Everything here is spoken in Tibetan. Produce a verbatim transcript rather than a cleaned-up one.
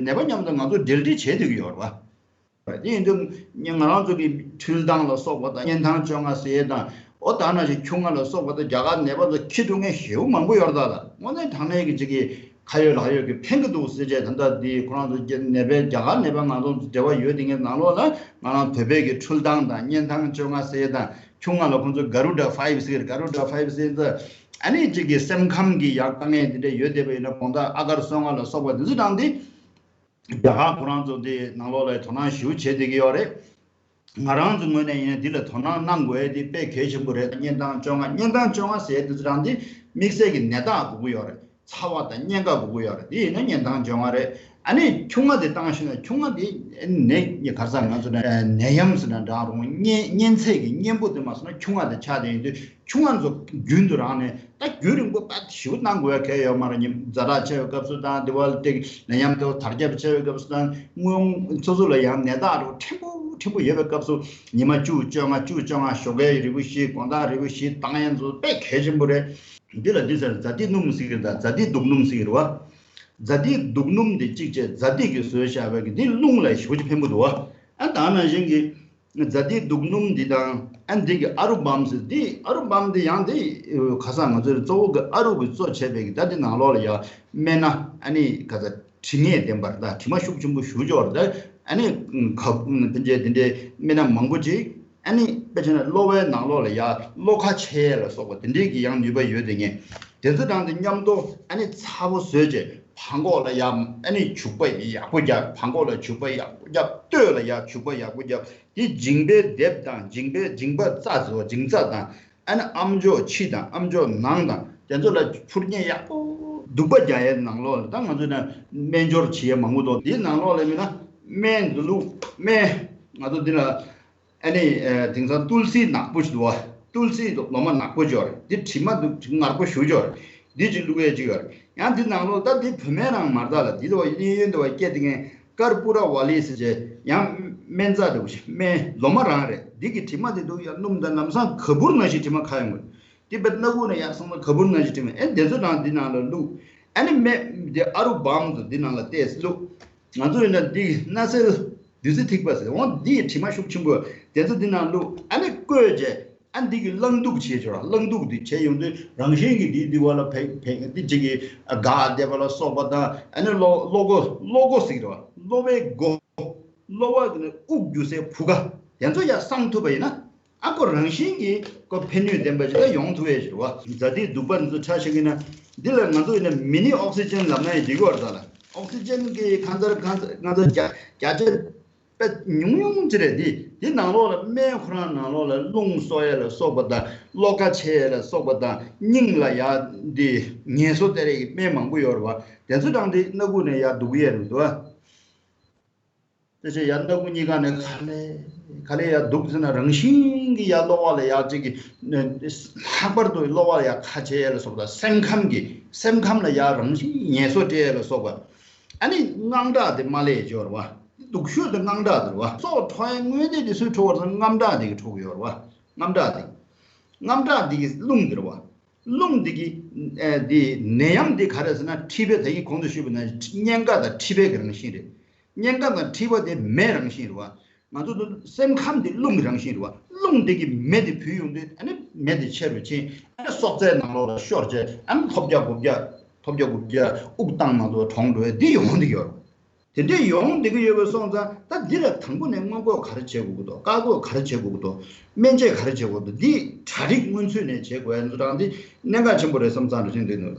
ནད་པ་མཉམ་དུ་ང་ཚོ་འབྲེལ་འདྲིས་བྱེད་བསྡད་ཀྱི་ཡོད་རེད་བ། དེ་ཡིན་དུས་ང་རང་ཚོ་གི་འཕྲུལ་ཐང་ལ་སོགས་པ་དང་གཉན་ཐང་བཅོ་ལྔ་ཟེར་ཡས་དང་། འོ་ད་ནང་བཞིན་ཁྱུང་ལྔ་ལ་སོགས་པ་དང་རྒྱ་གར་ནད་པ་ཚོ་འཁྱེར་འགྲོ་མཁན་ཞེ་པོ་མང་པོ་ཡོད་རེད། ད་ལ་དངོས་གནས་དྲང་གནས་ཀྱི་ཅིག་གི་ཁ་ཡོད་ལག་ཡོད་ཀྱི་ཕན་གྱི་འདུག་ཟེར་བྱས། ད་ལྟ་འདི་ཁོ་རང་ཚོ་ནད་པའི་རྒྱ་གར་ནད་པ་ང་ཚོ་འབྲེལ་བ་ཡོད་དེ་ངའི་ནང་ལོགས་ལ་ང་རང་བོད་པའི་གི་འཕྲུལ་ཐང་དང་གཉན་ཐང་བཅོ་ལྔ་ཟེར་དང་ཁྱུང་ལྔ་ལ་ཁོང་ཚོ་Garuda Five་ཟེར། Garuda Five་ཟེར་ད་ཨ་ནི་ཅིག་གི་སེམས་ཁམས་ཀྱི་ཡག་དཀའ་ངལ་དེ་འདྲ་ཡོད་བསྡད་པ་ཡིན་ན་དགོང་དག་ཨ་གར་སོ་ལྔ་ལ་སོགས་པ་དེ་ཚོ་དང་དེ། རྒྱ་གར་ཁོ་རང་ཚོ་འདི་ནང་ལོགས་ལ་དོ་སྣང་ཞེ་པོ་བྱེད་བསྡད་ཀྱི་ཡོད་རེད། ང་རང་ཚོ་ངོས་ནས་ཡིན་ན་འདི་ལ་དོ་སྣང་གནང་དགོས་ཡ་འདི་དཔེ་གལ་ཆེན་པོ་རེད། གཉན་ཐང་བཅོ་ལྔ་གཉན་ཐང་བཅོ་ལྔ་ཟེར་ཡ་འདི་ཚོ་རང་འདི་དམིགས་བསལ་གྱི་ནད་རྟགས་དགོས་ཀྱི་ཡོད་རེད། ཚ་བ་དང་གཉན་ཁ་དགོས་ཀྱི་ཡོད་རེད། འདི་ཡིན་ན་གཉན་ཐང་བཅོ་ལྔ་རེད། ཨ་ནི་ཁྱུང་ལྔ་དེ་བཏང་ཤེས་ན་ཁྱུང་ལྔ་དེ་ནད་ག་རེ་ཟེར་ང་ཚོ་ནད་ཡམས་ཟེར་ན་འདྲ་རུང་གཉན་གཉན་ཚད་ཀྱི་གཉེན་པོ་དེ་མ་སོང་ན་ཁྱུང་ལྔ་དེ་ཆགས་བསྡད་ཡོད་དུས། ཁྱུང་ལྔ་ཚོ་རྒྱུན་དུ་རང་ནས་ད་རྒྱུན་རིང་པོ་ད་ཞེ་པོ་གནང་དགོས་ཡ་གལ་ཡོད་མ་རེད། ཉིན་ཛ་དྲག་ཆེ་བའི་སྐབས་སུ་དང་དེ་བ་ལ་སྟེགས་ནད་ཡམས་དེ་དར་ཁྱབ་ཆེ་བའི་སྐབས་སུ་དང་སྔོན་སོ་སོ་ལ་ཡང་ནད་རྟགས་རུ་ཕྲན་བུ་ཕྲན་བུ་ཡོད་པའི་སྐབས་སུ་ཉི་མ་བཅུ་བཅོ་ལྔ་བཅུ་བཅོ་ལྔ་ཞོགས་ཀའི་རིལ་བུ་བཞི་དགོང་དག་རིལ་བུ་བཞི་བཏང་ཡ་ཚོ་དཔེ་གལ་ཆེན་པོ་རེད། འདི་ལ་འདི་ཟེར་ཛཱ་ཏི་སྣུམ་ཟེར་གི་རེད། ད་ཛཱ་ཏི་དུག་སྣུམ་ཟེར་གི་རེད་བ། ཛཱ་ཏི་དུག་སྣུམ་འདི་གཅིག་བྱས་ཛཱ་ཏི་གིས་བཟོས་བཞག་པའི་གི་འདི་རླུང་ལ་ཞེ་པོ་ཅིག་ཕན་པོ་འདུག་བ། ཨ་ད་ནང་བཞིན་གྱི། ཛཱ་ཏི་དུག་སྣུམ་འདི་དང་ཨ་འདི་གི་ཨ་རུ་བམ་ཟེར་འདི་ཨ་རུ་བམ་འདི་ཡང་འདི་ཁ་སང་ང་ཚོའི་གཙོ་བོ་གི་ཨ་རུ་གི་གཙོ་བྱས་པའི་གི་ད་འདི་ནང་ལོགས་ལ་ཡ་སྨན་སྣ་ཨ་ནི་ག་ཚ་དྲི་ངད་ལྡན་པར་ད་དྲི་མ་ཤུགས་ཆེན་པོ་ཞུ་འཇོག་ད་ཨ་ནི་ཁ་ཕན་ཆད་འདི་འདྲའི་སྨན་སྣ་མང་པོ་ཅིག་ཨ་ནི་དཔེ་བྱས་ན་གློ་བའི་ནང་ལོགས་ལ་ཡ་གློ་ཁ་ཕྱེ་ལ་སོགས་པ་འདི་འདྲའི་གི་ཡང་ནུས་པ་ཡོད་དེ་ངས་དེ་ཚོ་དང་དེ་མཉམ་དུ་ཨ་ནི་ཚ་པོ་བཟོས་རྗེས་བྲང་ཁོག་ལ་ཡ་ཨ་ནི་བྱུག་པ་ཡག་པོ་རྒྱབ། བྲང་ཁོག་ལ་བྱུག་པ་ཡག་པོ་རྒྱབ། སྟོད་ལ་ཡ་བྱུག་པ་ཡག་པོ་རྒྱབ། དེ་མཇིང་པའི་ལྡེབས་དང་མཇིང་པའི་མཇིང་པ་རྩ་ཟེར་བ་མཇིང་རྩ་དང་ཨ་ནི་ཨམ་ཅོག་ཕྱི་དང་ཨམ་ཅོག་ནང་དང་དེ་ཚོ་ལ་འཕུར་མཉེ་ཡག་པོ་སྡུག་པ་རྒྱག་ཡའི་ནང་ལོགས་ལ་ད་ང་ཚོ་ན་སྨན་སྦྱོར་བྱེད་ཡ་མང་པོ་འདུག་དེའི་ནང་ལོགས་ལ་མིན་ན་སྨན་འདི་བླུགས། སྨན་ང་ཚོ་འདི་ལ་ཨ་ནི་དེང་སང་ཏུལ་སི་ནག་པོ་ཞིག་འདུག་བ། ཏུལ་སི་ལོ་མ་ནག་པོ་ཅིག་ཡོད་རེད། འདི་དྲི་མ་འདུག་ངར་པོ་ཞེ་པོ་ཅིག་ཡོད་རེད། འདི་ཅིག་བླུགས་ཡས་ཅིག་ཡོད་རེད། ཡང་འདི་ནང་ལོགས་ད་འདི་བོད་སྨན་རང་མ་རེད། ད་ལ་འདི་ལ་བ་གཡས་གཡོན་དུ་བ་སྐྱེ་དེ་ངས་ཀར་པུ་ར་ཝ་ལི་ཟེར་བྱས་ཡང་སྨན་རྩྭ་འདྲ་བོ་ཞིག་སྨན་ལོ་མ་རང་རེད། འདི་གི་དྲི་མ་འདི་འདུག་ཡ་སྣུམ་དང་ལམ་སང་ག་བུར་ནང་བཞིན་དྲི་མ་ཁ་ཡོང་གི་རེད། འདི་བེད་སྣ་ཁུག་ནས་ཡར་སོང་ཙང་ག་བུར་ནང་བཞིན་དྲི་མ་ཨེ་འདི་ཚོ་རང་འདི་ནང་ལ་བླུགས། ཨ་ནི་སྨན་འདི་ཨ་རུ་བམ་དུ་འདི་ནང་ལ་ཏོག་ཙམ་བླུགས། ང་ཚོ་ཡིན་ན་འདི་སྣ་སེལ་བདུད་རྩི་ཐིགས་པ་ཟེར་འོང་འདི་ཡི་དྲི་མ་ཤུགས་ཆེན་པོ་དེ་ཚོ་འདི་ནང་བླུགས། ཨ་ནི་བསྐོལ་རྗེས་ཨ་འདི་གི་རླངས་བདུག་བྱེད་ཆོག་རླངས་བདུག་འདི་བྱས་ཡོང་དུས་རང་བཞིན་གྱིས་འདི་འདི་བ་ལ་ཕེ་ཕེ་འདི་གཅིག་གི་འགག་བསྡད་པ་ལ་སོགས་པ་དང་ཨ་ནི་གློ་གློ་སྒོ་གློ་སྒོ་ཟེར་གི་རེད་བ། གློ་བའི་སྒོ། གློ་བ་གི་ནི་དབུགས་རྒྱུ་སའི་བུ་ག་དེ་ཚོ་ཡར་སངས་ཐུབ་པ་ཡིན་ན། ཨ་ཁོ་རང་བཞིན་གྱིས་ཁོ་ཕན་ནུས་ལྡན་པ་ཞིག་ལ་ཡོང་ཐུབ་ཡས་ཞིག་རེད་བ། ཛཱ་ཏིའི་བདུག་པ་འདི་ཚོ་ཆ་བཞག་གི་ན་འདི་ལ་ང་ཚོ་ཡིན་ན་མི་ནི་ཨོག་སི་ཅན་ལབ་ན་ཡང་འགྲིག་གི་ཡོད་རེད་ད་ལ། ཨོག་སི་ཅན་གྱི་ཁ་མཚར་ཁ་མཚར་ང་ཚོ་བརྒྱ་བརྒྱ་ཆ་དཔེ་ཉུང་ཉུང་ཅིག་རེད། འདི་འདི་ནང་ལོགས་ལ་སྨན་ཁོ་རང་ནང་ལོགས་ལ་རླུང་གསོ་ཡས་ལ་སོགས་པ་དང་གློ་ཁ་ཕྱེ་ཡས་ལ་སོགས་པ་དང་སྙིང་ལ་ཡ་འདི་ངལ་གསོ་སྟེར་ཡས་ཀྱི་སྨན་མང་པོ་ཡོད་རེད་བ། དེ་ཚོ་དང་འདི་སྣ་ཁུག་ནས་ཡ་བདུག་གི་ཡས་རེད་འདུག་བ། དེ་ཚེ་ཡར་སྣ་ཁུག་གཉིས་ཀ་ནས་ག་ལེ་ག་ལེ་ཡར་བདུག་ཟེར་ན་རང་བཞིན་གྱིས་ཡར་གློ་བ་ལ་ཡར་གཅིག་གི་ལྷག་པར་དུ་གློ་བ་ལ་ཡར་ཁ་ཕྱེ་ཡས་ལ་སོགས་པ་སེམས་ཁམས་ཀྱི་སེམས་ཁམས་ལ་ཡར་རང་བཞིན་ངལ་གསོ་སྤྲད་ཡས་ལ་སོགས་པ། ཨ་ནི་དངངས་སྐྲག་དེ་མ་སླེབས་ཡས་ཅིག་ཡོད་རེད་བ། སྡུག་ཤོས་དེ་དངངས་སྐྲག་དེ་རེད་བ། སྲོག་འཕྲོག་ཡས་དངོས་གནས་དེ་སུས་འཕྲོག་པ་རེད་ཟེར་ན་དངངས་སྐྲག་དེ་གིས་འཕྲོག་གི་ཡོད་རེད་བ། དངངས་སྐྲག་དེ་དངངས་སྐྲག་དེ་གི་རླུང་དེ་རེད་བ། རླུང་འདི་གི་ཨེ་འདི་ནད་ཡམས་འདི་ག་རེ་ཟེར་ན་མཁྲིས་པའི་ད་གིན་གོང་དུ་ཞུས་པ་ནང་བཞིན་གཉན་ཁ་དང་མཁྲིས་པའི་གི་རང་བཞིན་རེད། གཉན་ཁ་དང་མཁྲིས་པ་དེ་མེའི་རང་བཞིན་རེད་བ། ང་ཚོ་ཚོ་སེམས་ཁམས་འདི་རླུང་གི་རང་བཞིན་རེད་བ། རླུང་འདི་གི་མེ་དེ་བུས་ཡོང་དུས་ཨ་ནི་མེ་དེ་ཆེ་རུ་ཕྱིན་ཨ་ནི་སྲོག་རྩའི་ནང་ལོགས་ལ་ཤོར་བྱས་ཨ་ནི་ཐོལ་རྒྱག་རྐུབ་རྒྱག་ཐོལ་རྒྱག་རྐུབ་རྒྱག་དབུགས་བཏང་མ་ཐུབ་གྲོངས་འགྲོ་ཡས་འདི་ཡོང་གི་ཡོད་རེད། དེ་འདྲས་ཡོང་བསྡད་ཀྱི་ཡོད་པ་སོང་ཙང་ད་འདི་ལ་དང་པོ་ནས་སྔོན་འགོག་ག་རེ་བྱེད་དགོས་ཀྱི་འདུག་བཀག་འགོག་ག་རེ་བྱེད་དགོས་ཀྱི་འདུག་སྨན་དཔྱད་ག་རེ་བྱེད་དགོས་ཀྱི་འདུག་འདི་གྲ་སྒྲིག་སྔོན་ཚུད་ནས་བྱེད་དགོས་ཡ་འདུག་དང་འདི་གནད་འགག་ཆེན་པོ་རེད་བསམ་བསམ་རེ་བཞིན་འདུག